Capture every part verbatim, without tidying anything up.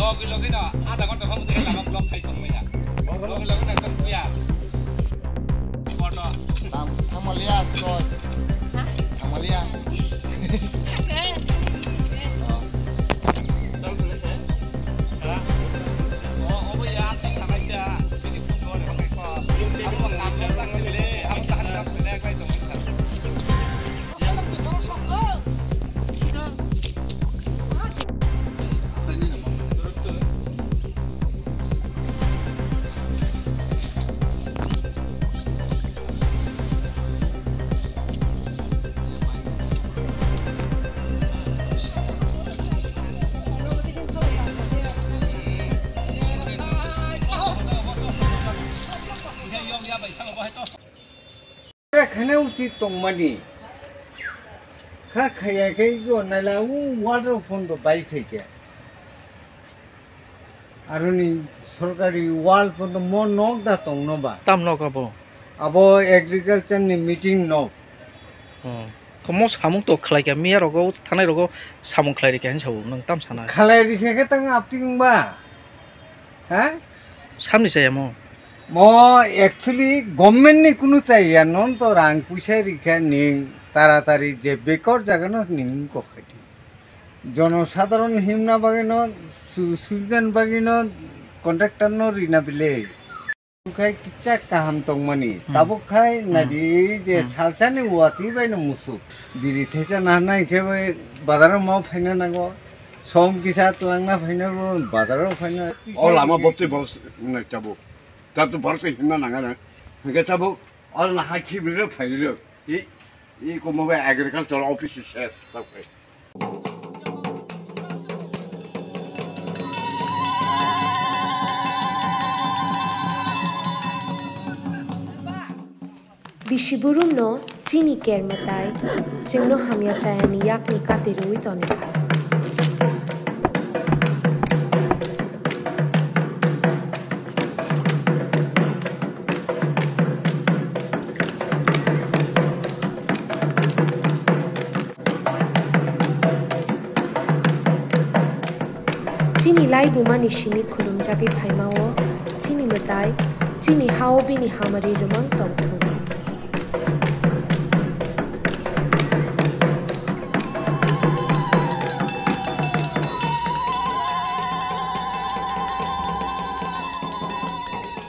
Logi logi no, adha ghonta phang mujhe lama block khai tong maya. Logi logi no ekdom clear. Kono. Tam, thamaliya, to. Ha? Thamaliya. Ke? Oh. Oh, oh, ya, anti sanai ya. Ini pun dua orang kau. Aku tak tahu tak sih le, aku tahan tak sih le, kayak itu. Khaina uchit tongmani. Kha khaya khe yo naila u wall rok phone do bai phai khe. Aroni sorkari wall phone do mo nok da tongno ba. Tam nok abo? Abo agriculture ni meeting nok. Oh. Komo samung to khlai kha, miya rogo, thanai rogo samung khlai rikha hin sabo, nang tam sana. Khlai rikha khe tang apting ba. Ha? Samni chaya mo? Mo actually government ni kunu chaya, non to rang puisa rikha ning taratari je bekor jaga no ning kok khati. Jono sadharon himna bagwi no, su-, subidhan bagwi no contractor no rina bile. Khai kicha kaham tongmani. Hmm. Tabuk khai Hmm. nadi je Hmm. salsani watwi bai no musuk. Biri thesa nahna hinkhe bai bazaro ma phaina nango. Som kisa tlangna phaina bo bazaro phaina. O lama bobtwi boros nai tabuk. Ta to borok twi himna nanga na. Hinkhe tabuk o na hai khibri ro phairi ro. I, i komo bai agriculture office se tabuk khai. Bisi burumno chini ker mwtai chwngno hamya chayani yakni kati rwui tonikha. Chini laibumani simi khulumjagwi phaimao, chini mwtai, chini hao bini hamari rwmang tongthung.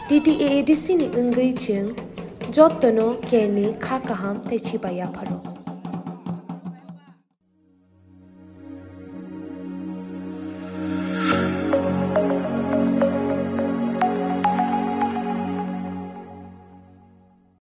T T A A D C ni wngwi chwng jotono kerni kha kaham tei chibai yapharo.